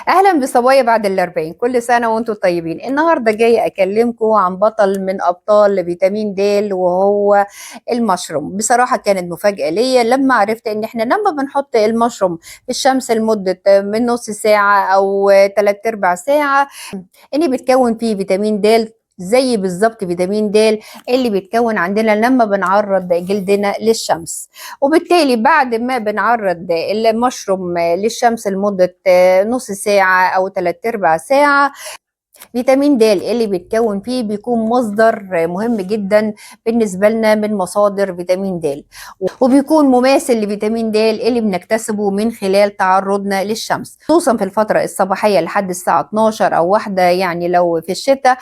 اهلا بصبايا بعد ال40، كل سنة وانتم طيبين. النهارده جاية اكلمكم عن بطل من ابطال فيتامين د وهو المشروم. بصراحة كانت مفاجاة ليا لما عرفت ان احنا لما بنحط المشروم في الشمس لمدة من نص ساعة او 3/4 ساعة ان بتكون فيه فيتامين د زي بالظبط فيتامين د اللي بيتكون عندنا لما بنعرض جلدنا للشمس. وبالتالي بعد ما بنعرض المشروم للشمس لمدة نص ساعة أو 3/4 ساعة، فيتامين د اللي بيتكون فيه بيكون مصدر مهم جدا بالنسبة لنا من مصادر فيتامين د، وبيكون مماثل لفيتامين د اللي بنكتسبه من خلال تعرضنا للشمس، خصوصا في الفترة الصباحية لحد الساعة 12 أو 1 يعني لو في الشتاء،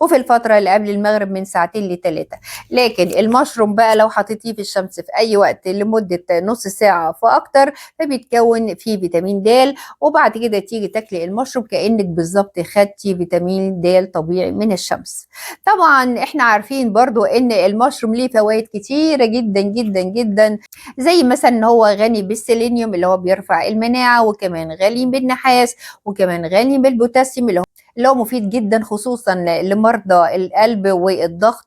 وفي الفترة اللي قبل المغرب من 2 ل3 ساعات. لكن المشروم بقى لو حطيتيه في الشمس في أي وقت لمدة نص ساعة فأكتر فبيتكون فيه فيتامين د، وبعد كده تيجي تاكلي المشروم كأنك بالظبط خدتي فيتامين د طبيعي من الشمس. طبعا احنا عارفين برضو ان المشروم ليه فوائد كتيرة جدا جدا جدا، زي مثلا ان هو غني بالسيلينيوم اللي هو بيرفع المناعة، وكمان غني بالنحاس، وكمان غني بالبوتاسيوم اللي هو مفيد جدا خصوصا لمرضى القلب والضغط،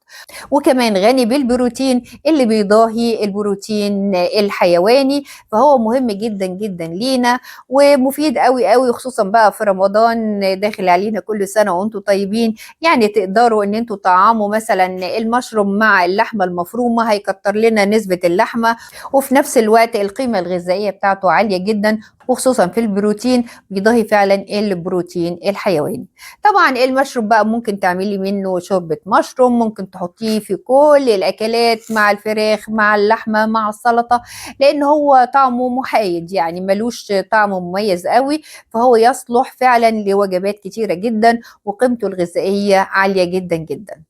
وكمان غني بالبروتين اللي بيضاهي البروتين الحيواني، فهو مهم جدا جدا لينا ومفيد قوي قوي، خصوصا بقى في رمضان داخل علينا. كل سنة وانتم طيبين. يعني تقدروا ان انتم تطعموا مثلا المشروم مع اللحمة المفرومة، هيكتر لنا نسبة اللحمة، وفي نفس الوقت القيمة الغذائية بتاعته عالية جدا، وخصوصا في البروتين بيضاهي فعلا البروتين الحيواني. طبعا المشروم بقى ممكن تعملي منه شوربة مشروم، ممكن تحطيه في كل الأكلات مع الفراخ مع اللحمة مع السلطة، لأن هو طعمه محايد يعني ملوش طعم مميز قوي، فهو يصلح فعلا لوجبات كتيرة جدا، وقيمته الغذائية عالية جدا جدا.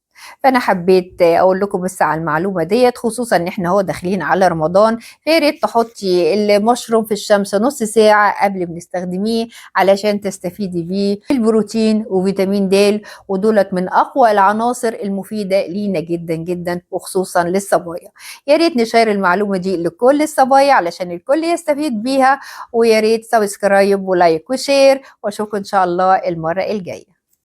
فانا حبيت اقول لكم بس على المعلومة ديت، خصوصا ان احنا هو داخلين على رمضان، فيا ريت تحطي المشروم في الشمس نص ساعة قبل ما نستخدميه علشان تستفيدي بيه البروتين وفيتامين د، ودولت من اقوى العناصر المفيدة لينا جدا جدا، وخصوصا للصبايا. يا ريت نشير المعلومة دي لكل الصبايا علشان الكل يستفيد بيها، ويا ريت subscribe و like و share، واشوفكم ان شاء الله المرة الجاية.